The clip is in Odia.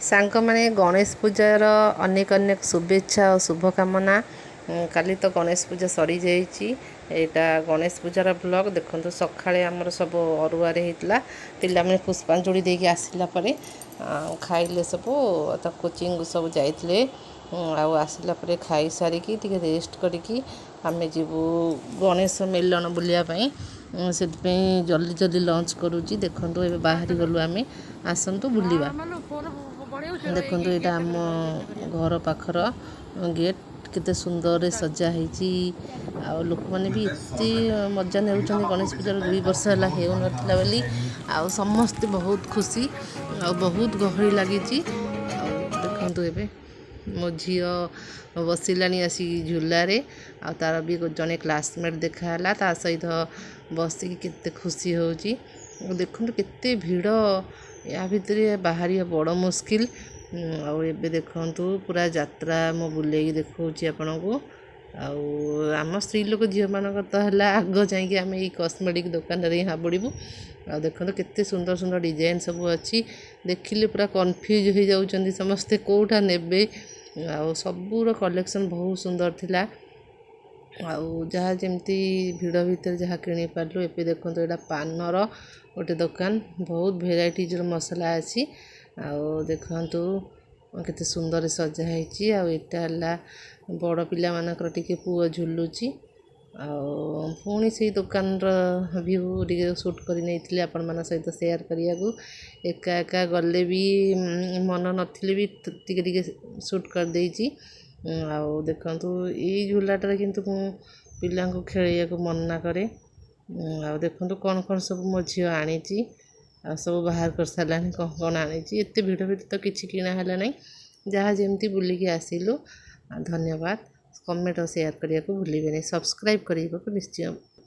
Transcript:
ସାଙ୍ଗମାନେ, ଗଣେଶ ପୂଜାର ଅନେକ ଅନେକ ଶୁଭେଚ୍ଛା ଆଉ ଶୁଭକାମନା। କାଲି ତ ଗଣେଶ ପୂଜା ସରିଯାଇଛି। ଏଇଟା ଗଣେଶ ପୂଜାର ବ୍ଲଗ୍। ଦେଖନ୍ତୁ, ସକାଳେ ଆମର ସବୁ ଅରୁଆରେ ହେଇଥିଲା। ପିଲାମାନେ ପୁଷ୍ପାଞ୍ଜଳି ଦେଇକି ଆସିଲା ପରେ ଖାଇଲେ ସବୁ। ତ କୋଚିଂ ସବୁ ଯାଇଥିଲେ ଆଉ ଆସିଲା ପରେ ଖାଇସାରିକି ଟିକେ ରେଷ୍ଟ କରିକି ଆମେ ଯିବୁ ଗଣେଶ ମେଲଣ ବୁଲିବା ପାଇଁ। ସେଥିପାଇଁ ଜଲ୍ଦି ଜଲ୍ଦି ଲଞ୍ଚ କରୁଛି। ଦେଖନ୍ତୁ, ଏବେ ବାହାରି ଗଲୁ ଆମେ। ଆସନ୍ତୁ ବୁଲିବା। ଦେଖନ୍ତୁ, ଏଇଟା ଆମ ଘର ପାଖର ଗେଟ୍। କେତେ ସୁନ୍ଦରରେ ସଜା ହେଇଛି ଆଉ ଲୋକମାନେ ବି ଏତେ ମଜା ନେଉଛନ୍ତି। ଗଣେଶ ପୂଜାର 2 ବର୍ଷ ହେଲା ହେଉନଥିଲା ବୋଲି ଆଉ ସମସ୍ତେ ବହୁତ ଖୁସି ଆଉ ବହୁତ ଗହଳି ଲାଗିଛି। ଆଉ ଦେଖନ୍ତୁ, ଏବେ ମୋ ଝିଅ ବସିଲାଣି ଆସିକି ଝୁଲାରେ ଆଉ ତାର ବି ଜଣେ କ୍ଲାସମେଟ୍ ଦେଖାହେଲା। ତା ସହିତ ବସିକି କେତେ ଖୁସି ହେଉଛି। ଦେଖନ୍ତୁ, କେତେ ଭିଡ଼। ୟା ଭିତରେ ବାହାରିବା ବଡ଼ ମୁସ୍କିଲ। ଆଉ ଏବେ ଦେଖନ୍ତୁ, ପୁରା ଯାତ୍ରା ମୁଁ ବୁଲେଇକି ଦେଖାଉଛି ଆପଣଙ୍କୁ। ଆଉ ଆମ ସ୍ତ୍ରୀ ଲୋକ ଝିଅମାନଙ୍କର ତ ହେଲା ଆଗ ଯାଇକି ଆମେ ଏଇ କସ୍ମେଟିକ୍ ଦୋକାନରେ ହିଁ ହାବୁଡ଼ିବୁ। ଆଉ ଦେଖନ୍ତୁ, କେତେ ସୁନ୍ଦର ସୁନ୍ଦର ଡିଜାଇନ୍ ସବୁ ଅଛି। ଦେଖିଲେ ପୁରା କନଫ୍ୟୁଜ୍ ହେଇଯାଉଛନ୍ତି ସମସ୍ତେ, କେଉଁଟା ନେବେ। ଆଉ ସବୁର କଲେକ୍ସନ୍ ବହୁତ ସୁନ୍ଦର ଥିଲା। ଆଉ ଯାହା ଯେମିତି ଭିଡ଼ ଭିତରେ ଯାହା କିଣି ପାରିଲୁ। ଏବେ ଦେଖନ୍ତୁ, ଏଇଟା ପାନର ଗୋଟେ ଦୋକାନ। ବହୁତ ଭେରାଇଟିଜ୍ର ମସଲା ଅଛି। ଆଉ ଦେଖନ୍ତୁ, କେତେ ସୁନ୍ଦର ସଜା ହେଇଛି। ଆଉ ଏଇଟା ହେଲା ବଡ଼ ପିଲାମାନଙ୍କର, ଟିକେ ପୁଅ ଝୁଲୁଛି। ଆଉ ପୁଣି ସେଇ ଦୋକାନର ଭ୍ୟୁ ଟିକେ ସୁଟ୍ କରି ନେଇଥିଲି ଆପଣମାନଙ୍କ ସହିତ ସେୟାର କରିବାକୁ। ଏକା ଏକା ଗଲେ ବି, ମନ ନଥିଲେ ବି ଟିକେ ଟିକେ ସୁଟ୍ କରିଦେଇଛି। ଆଉ ଦେଖନ୍ତୁ, ଏଇ ଝୁଲାଟାରେ କିନ୍ତୁ ମୁଁ ପିଲାଙ୍କୁ ଖେଳେଇବାକୁ ମନା କରେ। ଆଉ ଦେଖନ୍ତୁ, କ'ଣ କ'ଣ ସବୁ ମୋ ଝିଅ ଆଣିଛି ଆଉ ସବୁ ବାହାର କରିସାରିଲାଣି, କ'ଣ କ'ଣ ଆଣିଛି। ଏତେ ଭିଡ଼ ଭିତରେ ତ କିଛି କିଣା ହେଲା ନାହିଁ। ଯାହା ଯେମିତି ବୁଲିକି ଆସିଲୁ। ଧନ୍ୟବାଦ। କମେଣ୍ଟ ଆଉ ସେୟାର କରିବାକୁ ଭୁଲିବେନି। ସବସ୍କ୍ରାଇବ୍ କରିବାକୁ ନିଶ୍ଚୟ।